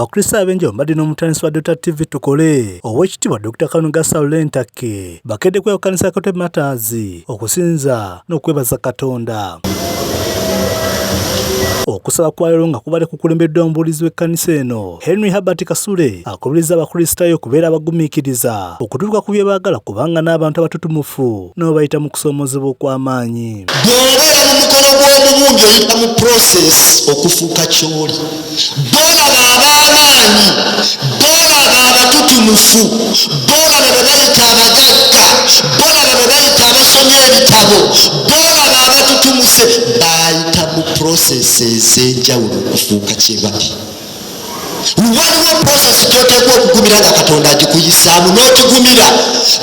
Abakristaayo ab'enjawulo mbadde n'omutandisi wa Delta TV Tukole, Oweekitiibwa Dokita Kanuga Saul Ntakke, bakedde ku Kkanisa ya Katwe Martyrs okusinza n'okwebaza Katonda. Okusaba kwa leero nga kubadde kukulembeddwa omubuulizi w'ekkanisa eno, Henry Herbert Kasule, akubirizza Abakristaayo okubeera abagumiikiriza okutuuka ku bye baagala kubanga n'abantu abatutumufu nabo bayita mu kusoomoozebwa okw'amaanyi. Bw'obeera mu mukono gw'omubumbi oyita mu process okufuuka ky'oli. B'olaba ab'amaanyi, b'olaba abatutumufu, b'olaba be bayita abagagga, b'olaba be bayita abasomye ebitabo, b'olaba abatutumuse, baayita mu process ez'enjawulo okufuuka kye bali. Waliwo process gy'oteekwa okugumira nga Katonda agikuyisaamu n'ogigumira.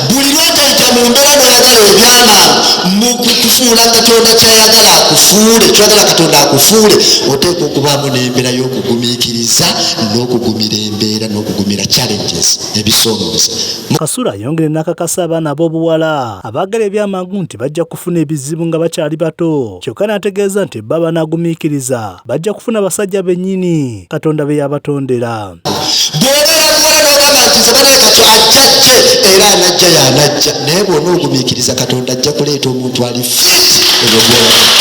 Buli lw'otayita mu mbeera n'oyagala ebyamangu mu kukufuula Katonda ky'ayagala akufuule, ky'oyagala Katonda akufuule, oteekwa okubaamu n'embeera y'okugumiikiriza n'okugumira embeera n'okugumira challenges, ebisoomooza. Kasule ayongedde n'akakasa abaana ab'obuwala abaagala ebyamangu nti bajja kufuna ebizibu nga bakyali bato kyokka n'ategeeza nti bba banaagumiikiriza bajja kufuna basajja bennyini Katonda be yabatondera. Bw'obeera muwala n'ogamba nti nze banaye kati ajja ajje era anajja y'anajja, naye bw'onoogumiikiriza Katonda ajja kuleeta omuntu ali fit ebyo by'oyagala.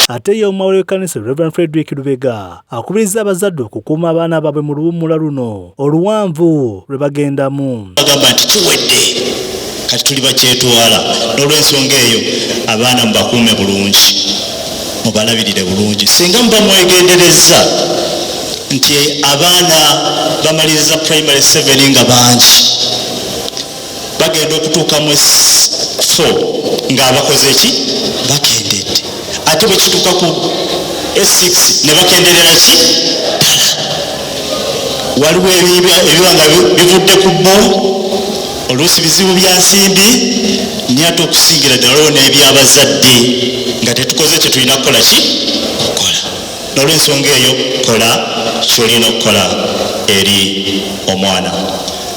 Ate ye omumawule w'ekkanisa Rev. Fredrick Lubega akubirizza abazadde okukuuma abaana baabwe mu luwummula luno oluwanvu lwe bagendamu. Bagamba nti kiwedde kati tuli bakyetwala, n'olwensonga eyo abaana mubakuume bulungi, mubalabirire bulungi. Singa muba mwegenderezza nti abaana bamaliriza primary 7 nga bangi, bagenda okutuuka mu S4 ng'abakoze ki bakendedde, ate bwe kituuka ku S6 ne bakenderera ki ddala. Waliwo ebiba nga bivudde ku bo, oluusi bizibu bya nsimbi, naye ate okusingira ddala waliwo n'ebyabazadde nga tetukoze kye tulina kukola ki kukola. N'olwensonga eyo kola ky'olina okukola eri omwana.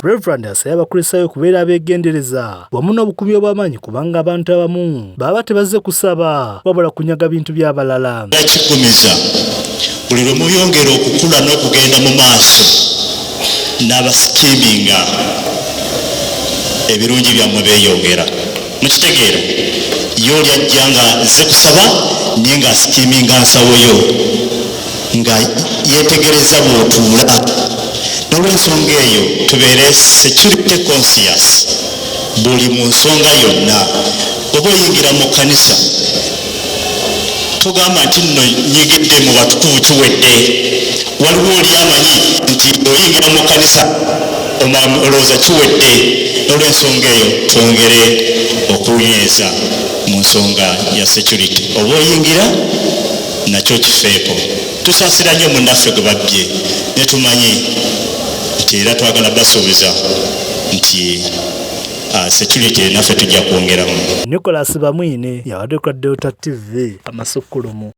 Rev. Asabye Abakristaayo okubeera abeegendereza wamu n'obukuumi obw'amaanyi kubanga abantu abamu baba tebazze kusaba wabula kunyaga bintu by'abalala. Kiggumiza buli lwe muyongera okukula n'okugenda mu maaso n'abasikiiminga ebirungi byammwe beeyongera. Mukitegeera? Ye oli ajja nga azze kusaba naye nga asikiiminga nsawo yo, nga yeetegereza bw'otuula. N'olwensonga eyo tubeere security conscious buli mu nsonga yonna. Bw'oba oyingira mu kkanisa togamba nti nno nyigidde mu batukuvu kiwedde. Waliwo oli amanyi nti oyingira mu kkanisa olowooza kiwedde. N'olwensonga eyo twongere okunyweza mu nsonga ya security. Oba oyingira nakyo kifeeko. Tusaasira nnyo munnaffe gwe babbye ne tumanyi nti era twagala basuubiza nti security naffe tujja kwongeramu. Nicholas Bamwine y'abadde ku Delta TV amasukkulumu.